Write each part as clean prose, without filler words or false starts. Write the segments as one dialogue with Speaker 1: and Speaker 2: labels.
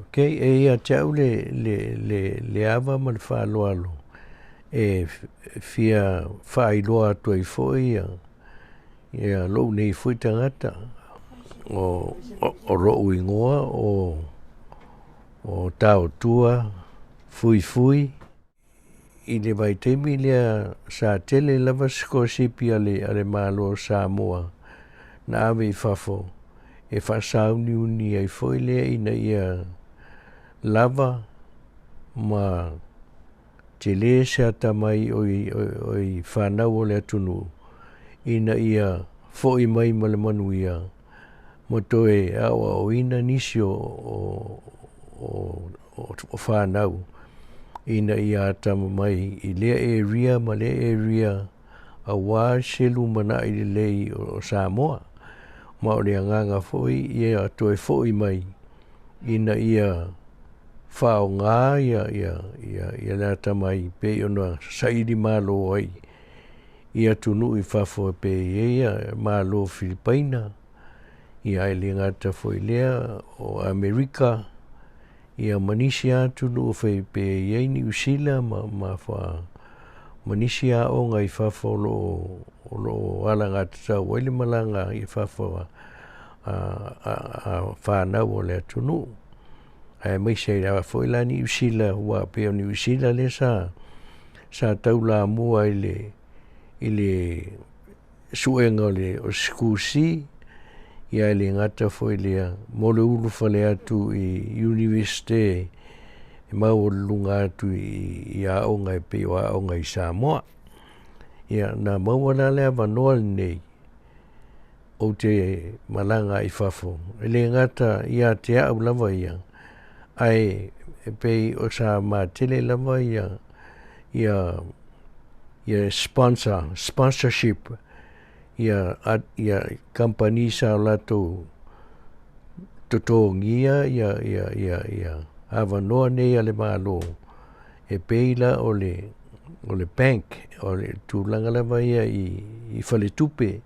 Speaker 1: Okay, e ia te au le ava ma le faaaloalo e fia faailoa atu ai foi ia lou nei foi tagata. O lou igoa o Taotua Fuifui. I le vaitaimi lea sa tele lava sikolasipi a le Malo o Samoa na ave i fafo e faasauniuni ai foi lea ina ia lava ma tele se atamai o i fanau a le atunuu ina ia fo'i mai ma le manuia ma toe aoaoina nisi o fanau ina ia atamamai i lea area ma lea area aua se lumanai lelei o Samoa. Ma o le agaga foi ia toe fo'i mai ina ia faaaoga le atamai pei ona saili malo ai i atunuu i fafo e pei e i ai Malo o Filipaina, ae le gata foi i lea o Amerika, ia ma nisi lava atunuu pe i ai Niu Sila ma nisi aoga i fafo o lo o alagatatau ai le malaga i fafo a fanau a le atunuu. Aemaise ai lava foi la Niu Sila, aua pei o Niu Sila lea sa taulamua i le suega o le SCUSI, ae le gata foi i lea mo le ulufale atu i Iunivesite e maualuluga atu i aoga e pei o aoga i Samoa. Ia, na maua la le avanoa lenei ou te malaga ai i fafo, e le gata ia te au lava ia, ae pei o sa matele lava ia sponsorship ia kamupani sa latou totogia ia avanoa nei a le Malo, e pei la o le bank, o le tulaga lava ia i faletupe,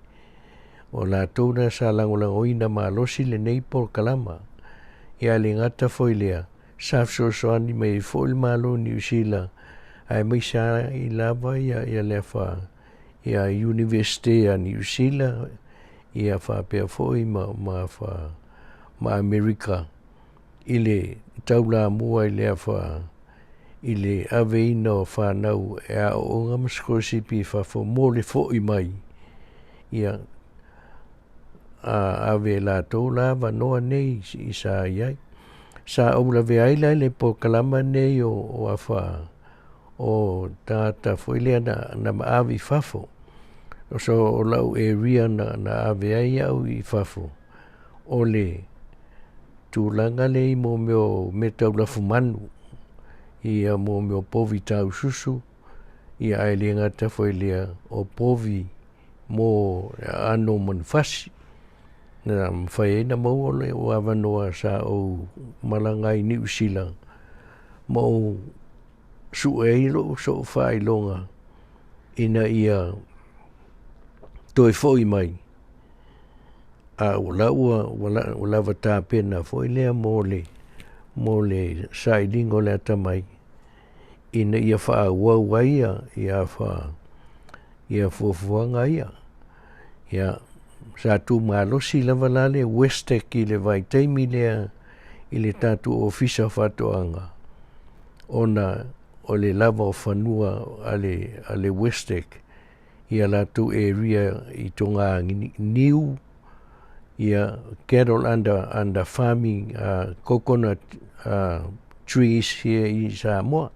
Speaker 1: o latou na sa lagolagoina malosi lenei polokalama. Ia ae le gata foi i lea, sa fesoasoani mai ai foi le Malo o Niu Sila aemaise ai lava ia Iunivesite a Niu Sila ia faapea foi ma Amerika i le taulamua i lea i le aveina o fanau e aooga ma sikolasipi i fafo mo le fo'i mai ia ave e latou la avanoa nei i sa i ai. Sa ou lavea ai la i le polokalama nei o afa o tagata foi lea na ave i fafo. So o lau area na ave ai au i fafo, o le tulaga lea i mea o mea tau lafumanu, ia mea o povi taususu, ia ae le gata foi i lea o povi mo aano o manufasi. Na mafai ai ona maua lou avanoa sa ou malaga ai i Niu Sila ma ou sue ai sou faailoga ina ia toe fo'i mai, a o la ua lava tapena foi lea mo le sailiga o le atamai ina ia faaauau ai ia fuafuaga ia. Ia, sa tumalosi lava la le WESTEC i le vaitaimi lea i le tatou Ofisa o Faatoaga, ona o le lava o fanua a le WESTEC ia latou area i Toga niu, ia cattle under farming coconut trees here i Samoa.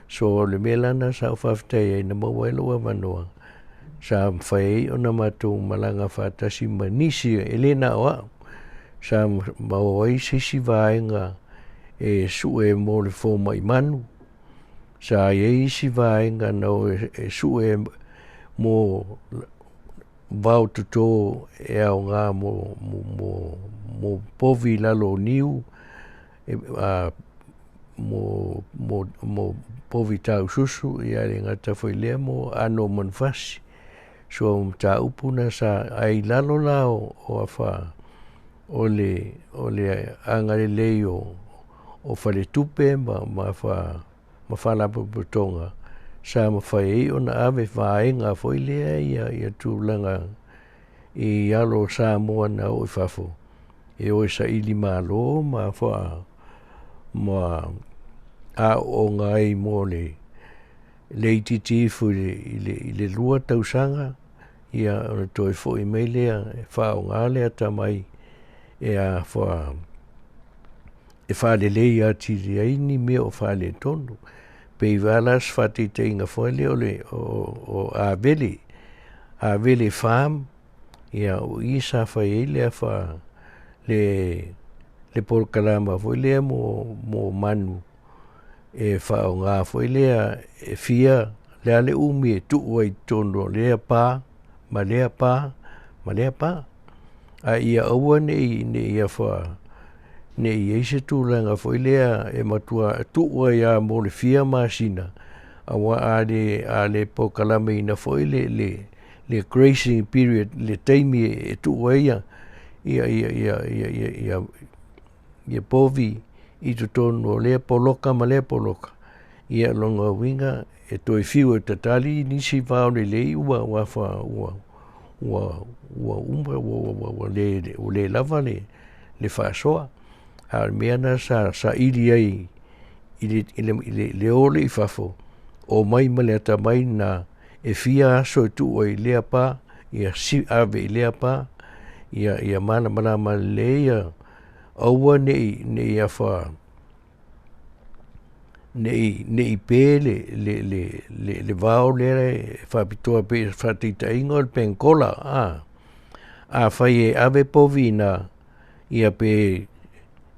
Speaker 1: So o le mea la lena sa ou faafetai ai na maua ai lou avanoa sa mafai ai ona matou malaga faatasi ma nisi, e le na o au, sa maua ai se isi vaega e sue mo le fomai manu, sa i ai isi vaega na o e sue mo vao toto e aoga mo povi i lalo o niu, mo povi taususu, ae le gata foi i lea mo aano o manufasi. So o mataupu na sa, ae i lalo la o afa o le agalelei o o faletupe ma ma fa ma faalapotopotoga sa mafai ai ona ave vaega foi lea ia ia tulaga i alo o Samoa na oo i fafo e o e saili malo ma ma aooga ai mo le le itiiti ifo i le 2 tausaga, ia ona toe foi mai lea e faaaoga le atamai e e faaleleia atili ai ni mea o faaletonu. E pei lava la o se faataitaiga foi lea o Avele, Avele Farm, ia o i sa fai ai le polokalama foi lea mo manu e faaaoga foi lea e fia, o le a le umi e tuu ai i totonu o lea pa ma lea pa ma lea pa, a ia aua ne i ne i i ai se tulaga foi lea e matua tuu ai lava mo le fia masina, aua a le polokalamaina foi le grazing period le taimi e tuu ai povi i totonu o lea poloka ma lea poloka, ia o lona uiga e toe fiu e tatali nisi vao lelei ua uma ua le lava le faasoa. A o le mea lena sa saili ai i le o lea i fafo, omai ma le atamai lena e fia aso e tuu ai i lea pa, ia ave i lea pa, ia malamalama lelei aua ne i pe le vao lea e faapitoa pei o se faataitaiga o le penekola a. Afai e ave povi i ina, ia pe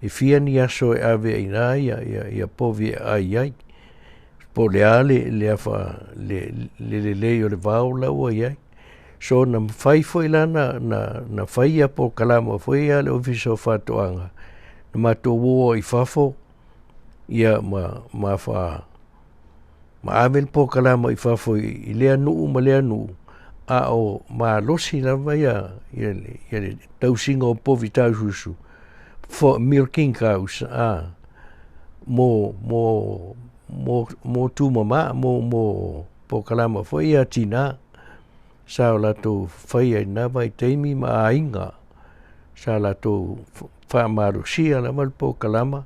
Speaker 1: fia ni aso e ave ai i ina povi e aai ai, po o le a le lelei o le vao la ua i ai. So na mafai foi la ona faia polokalama foi ia a le Ofisa o Faatoaga, na matou o ai i fafo ma ave le polokalama i fafo i lea nuu ma lea nuu, a o malosi lava le tausiga o povi taususu, for milking cows mo tumama, mo polokalama foi ia a tina sa latou faia i na vaitaimi ma aiga sa latou faamalosia lava le polokalama,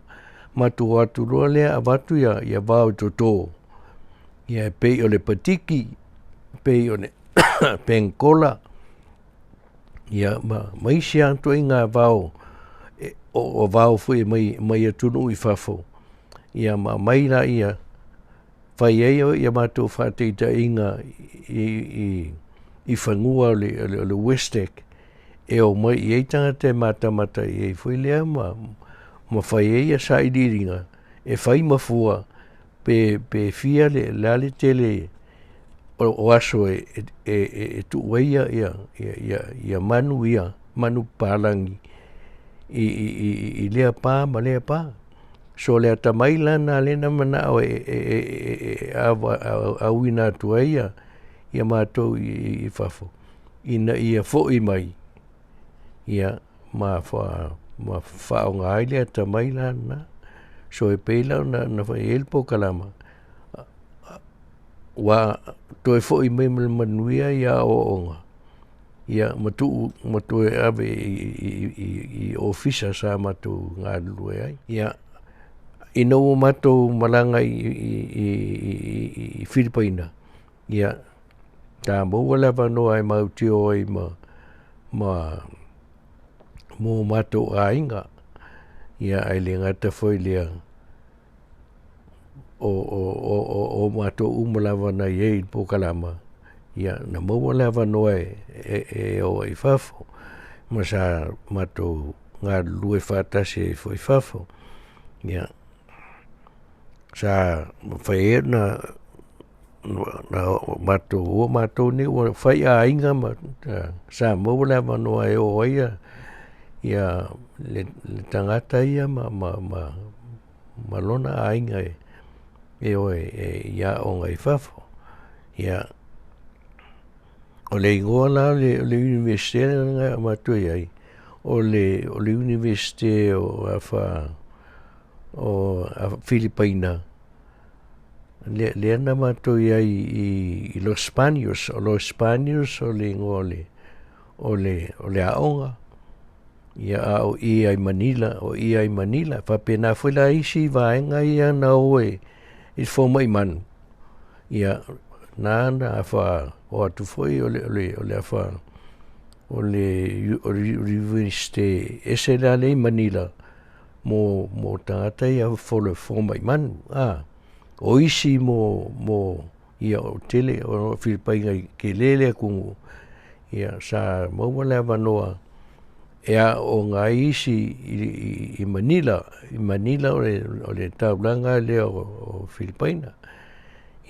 Speaker 1: matou o atu loa lea avatu vao e toto, e pei o le patiki, pei o le penekola, ia ma isi lava ituaiga vao, o vao foi mai atunuu i fafo, ia ma aumai laia fai ai a matou faataitaiga i fanua o le WESTEC e omai i ai tagata e matamata i ai foi lea ma fai ai sailiiliga e fai ma fua pe fia, o le a le tele o aso e tuu ai manu ia, manu papalagi i lea pa ma lea pa. So o le atamai la lena lea na manao e auina atu ai matou i fafo, ina ia foi mai ma faaaoga ai le atamai la lena. So e pei la ona fai i ai le polokalama, ua toe foi mai ma le manuia aoaoga ma tuu ma toe ave i Ofisa sa matou galulue ai. Ia, ina ua matou malaga i Filipaina, ia, sa maua le avanoa e matou te o ai ma o matou aiga, ae le gata foi i lea o matou uma lava na i ai i le polokalama, na maua le avanoa e o ai i fafo, ma sa matou galulue faatasi ai foi i fafo. Ia, sa mafai ai ona matou o matou nei ua faiaiga ma sa maua le avanoa e o ai le tagata ia ma lona aiga e o i aoga i fafo. Ia, o le igoa la o le Iunivesite lea na matou i ai, o le Iunivesite o o Filipaina, lea na matou i ai i Los Baños. O Los Baños o le igoa o le aoga, ia a o i ai Manila, o i ai Manila. E faapena foi la isi vaega ia na o i le fomai manu, ia na na o atu foi o le o le Iunivesite ese la lea i Manila mo tagata ia fomai manu. O isi mo ia o tele o Filipaina e tele le atunuu, ia sa maua le avanoa e aooga ai isi i Manila. I Manila o le taulaga lea o Filipaina.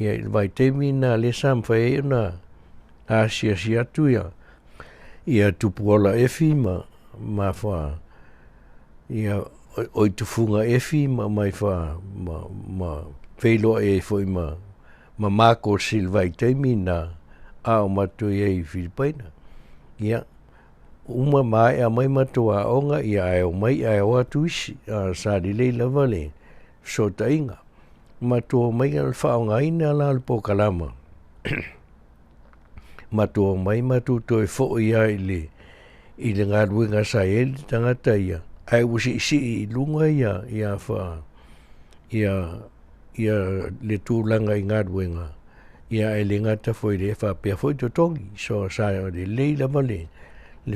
Speaker 1: Ia i le vaitaimi lena lea sa mafai ai ona asiasi atu ia Tupuola Efi ma Tufuga Efi ma aumai ma feiloai ai foi ma Marcos i le vaitaimi lena a o matou i ai i Filipaina. Ia, uma maea mai matou aoga, ae omai ae o atu isi. Sa lelei lava le fesootaiga. Matou omai o le faaaogaina la o le polokalama, matou omai matou toe foi lava i le galuega sa i ai le tagata ia, ae ua siisii i luga le tulaga i galuega, ae le gata foi i lea, faapea foi totogi. So, sa lelei lava le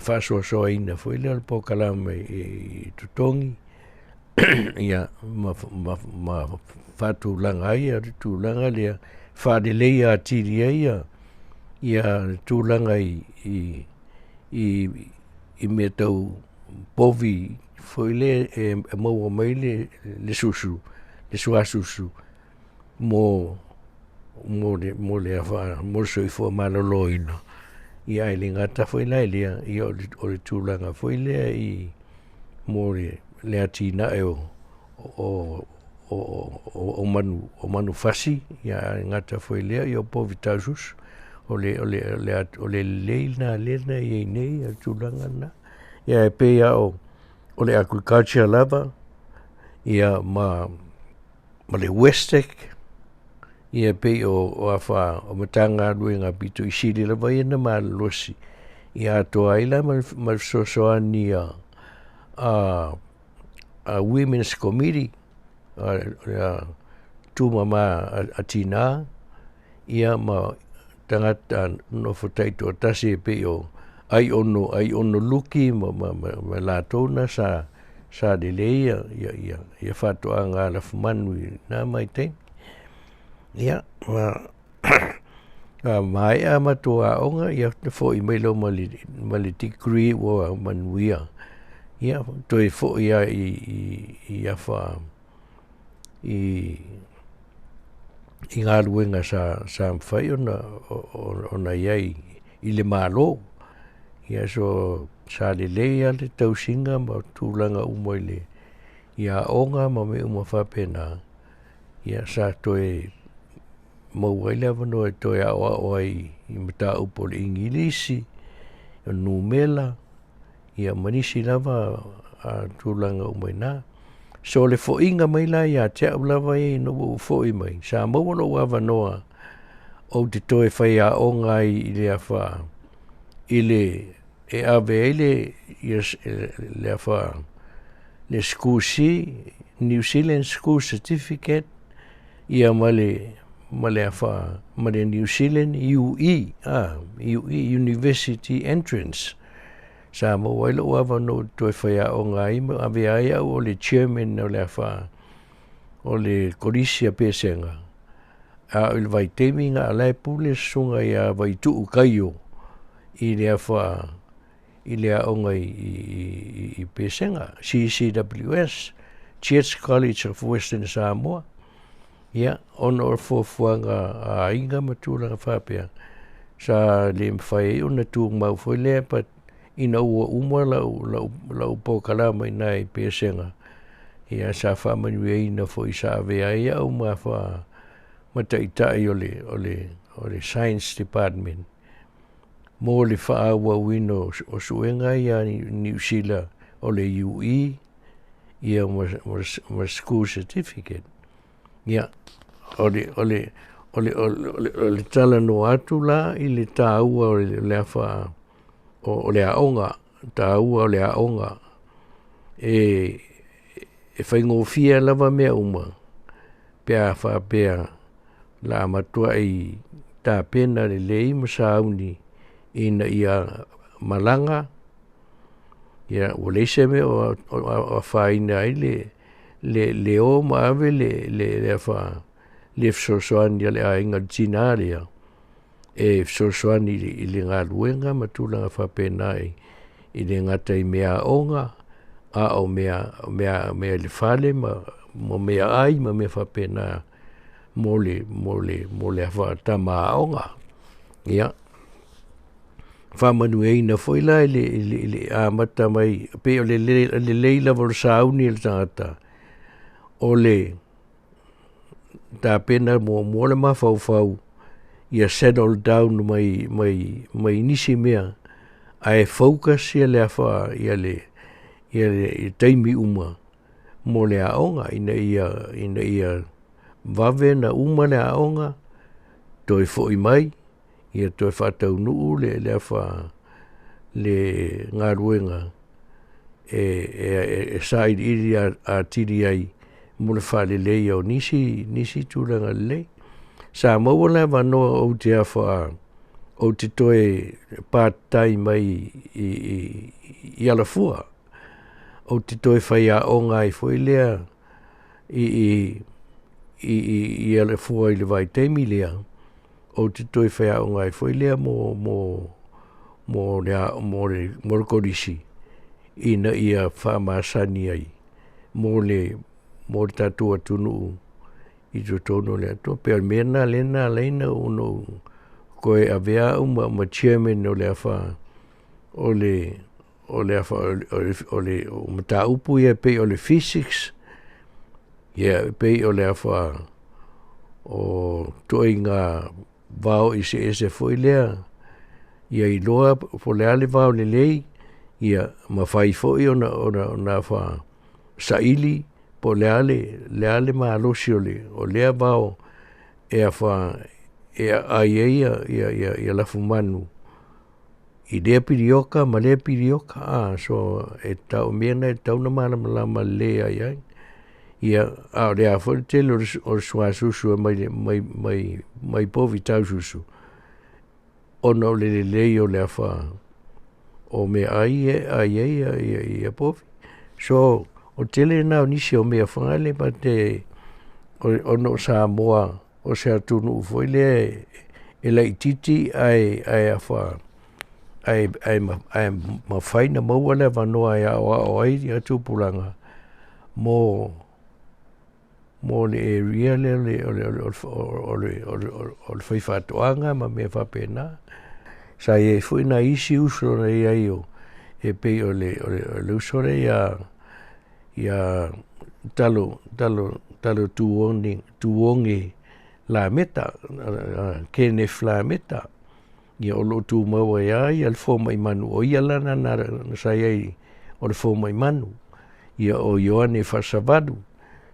Speaker 1: faasoasoaina foi lea o le polokalame i totogi ma faatulaga ai le tulaga lea, e faaleleia atili ai le tulaga i mea tau povi foi lea e maua mai ai le susu, le suasusu mo le soifua maloloina, ae le gata foi la i lea, o le tulaga foi lea mo le atinae o manufasi, ae le gata foi i lea o povi taususu. O le lelei lena o lea na i ai nei le tulaga lena. Ae pei lava o le Agriculture lava ma le WESTEC ia pei o Matagaluega aupito sili lava ia ona malolosi, ia atoa ai la ma le fesoasoani a Women's Committee, tumama a tina ma tagata nonofo taitoatasi e pei o Aiono Luki ma latou na sa lelei faatoaga alafomanu i na vaitaimi. Ia, a maea a matou aoga, ia foi mai loa ma le degree ua manuia, ia toe foi lava i galuega sa mafai ona i ai i le Malo. Ia so, sa lelei lava le tausiga ma tulaga uma i aoga ma mea uma faapena, ia sa toe maua ai le avanoa e toe aoao ai i mataupu o le Igilisi, o numera, ia ma nisi lava tulaga uma i ina. So, o le foiga mai la ia te au lava ia ina ua ou foi mai, sa maua lou avanoa ou te toe faiaoga ai e ave ai le School C, New Zealand School Certificate, ia ma le New Zealand UE, UE University Entrance. Sa maua ai lou avanoa ou te toe faiaoga ai ma avea ai au o le chairman o le Kolisi a Pesega. A o le vaitaimi lena o la e pule le susuga ia Vaituu Kaio i le aoga i Pesega, CCWS, Church College of Western Samoa. Ia, ona o fuafuaga a aiga ma tulaga faapea, sa le mafai ai ona tumau foi lea, but ina ua uma lau polokalame i ina i Pesega, ia sa faamanuiaina foi sa avea ai au ma taitai o le Science Department mo le faaauauina o suega ia i Niu Sila o le UE. ia ma school certificate. Ia, o le, o le, o le, o le, o le talanoa atu la i le taua o le afa o le aoga, taua o le aoga e faigofie lava mea uma pe a faapea o le a matuai tapena lelei ma sauni ina ia malaga, ia ua leai se mea o afaina ai le o ma ave le fesoasoani a le aiga i le tina lea e fesoasoani i le galuega ma tulaga faapena e le gata i meaaoga, a o mea i le fale ma meaai ma mea faapena mo le tama aoga. Ia, faamanuiaina foi la i le amata mai pei o le lelei lava o le sauni a le tagata, o le tapena muamua le mafaufau ia settle down mai nisi mea ae focus taimi uma mo le aoga ina ia vave ona uma le aoga toe foi mai toe faataunuu le galuega e sailiili atili ai mo le faaleleia o nisi tulaga lelei. Sa maua le avanoa ou te toe part time ai i Alafua, ou te toe faiaoga ai foi lea i Alafua i le vaitaimi lea, ou te toe faiaoga ai foi lea mo le kolisi ina ia faamasani ai mo le tatou atunuu i totonu o le atunuu. E pei o le mea lena lea na ala ai ona ou toe avea au ma Chairman o mataupu ia e pei o le Physics, e pei o le ituaiga vao eseese foi lea ia iloa po o le a le vao lelei, mafai foi ona saili po o le a le malosi o lea vao e aai ai lafumanu i lea pilioka ma lea pilioka. So, o mea na e tatau ona malamalama lelei lava i ai. Ia, a o le a foi le tele o le suasusu e mai povi taususu, ona o le lelei o meaai ia e aai ai povi. So, o le tele lena o nisi o mea foi lea ona o Samoa o se atunuu foi lea e laitiiti ae mafai ona maua le avanoa e aoao ai tupulaga mo le area lea o le faifaatoaga ma mea faapena. Sa i ai foi nai isi uso na i ai e pei o le uso lea ia Talo Tuogi Lameta, Kenneth Lameta, o lo o tumau ai lava le fomai manu, o ia lana sa i ai o le fomai manu, ia o Ioane Faasavalu.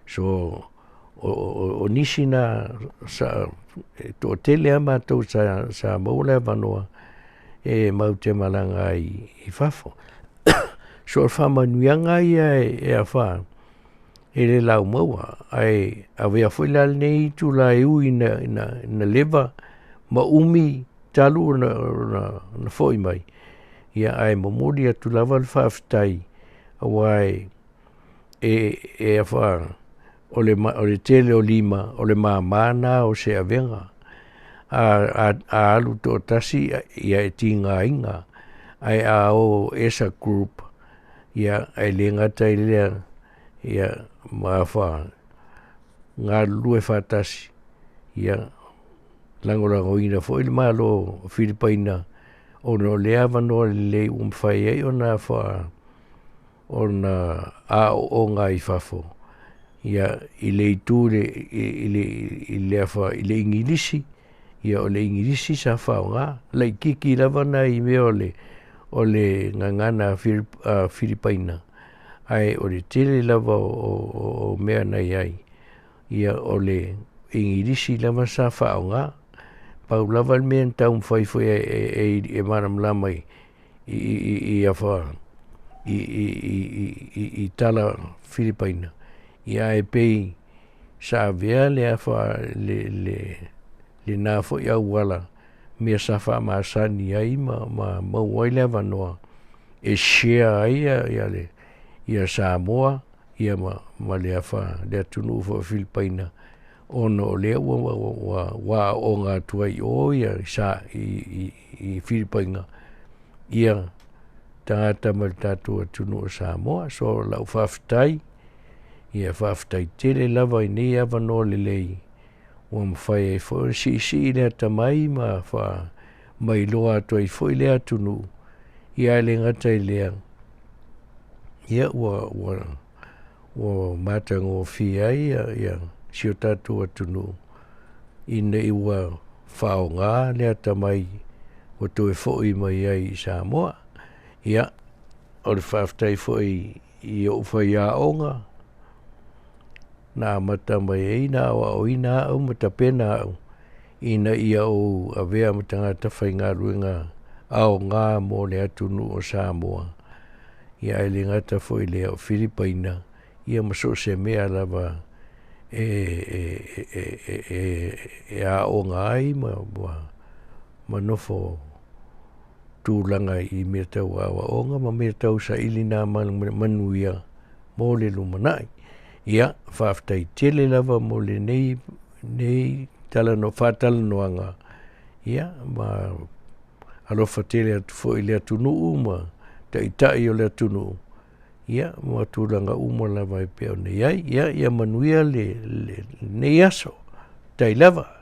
Speaker 1: So, o nisi na e toatele lava matou sa maua le avanoa e matou te malaga ai i fafo. So, o faamanuiaga ia e le laumaua, ae avea foi la lenei itula e ui ina leva ma umi talu ona foi mai, ae momoli atu lava le faafetai, aua o le tele o lima, o le mama lena o se avega. A alu toatasi e tigaina, ae a o as a group, e le gata i lea, ma galulue faatasi, e lagolagoina foi le Malo o Filipaina ona o lea avanoa lelei ua mafai ai ona aooga ai i fafo i le itu i le Igilisi, o le Igilisi sa faaaoga, e laitiiti lava nai mea o le gagana Filipaina. Ae o le tele lava o mea na i ai, ia o le Igilisi lava sa faaaoga. Pau lava le mea na taumafai foi e malamalama i tala Filipaina, ia ae pei sa avea lena foi auala mea sa faamasani ai ma maua ai le avanoa e share ai Samoa ma le atunuu foi o Filipaina ona o lea ua aooga atu ai i o i Filipaina tagata mai le tatou atunuu o Samoa. So o lau faafetai, ia faafetai tele lava i nei avanoa lelei ua mafai ai foi ona siisii le atamai ma faamailoa atu ai foi lea atunuu, ae le gata i lea, ia ua matagofie ai si o tatou atunuu ina ua faaaoga le atamai ua toe foi mai ai i Samoa. Ia, o le faafetai foi i ou faiaoga na amata mai ai ona aoaoina au ma tapena au ina ia ou avea ma tagata faigaluega aoga mo le atunuu o Samoa, ae le gata foi i lea o Filipaina, ia ma so o se mea lava e aoga ai ma nofo tulaga i mea tau aoaoga ma mea tau sailiga manuia mo le lumanai. Ia, faafetai tele lava mo lenei faatalanoaga, ia ma alofa tele atu foi i le atunuu ma taitai o le atunuu, ia ma tulaga uma lava e pei ona i ai. Ia manuia lenei aso. Faafetai lava.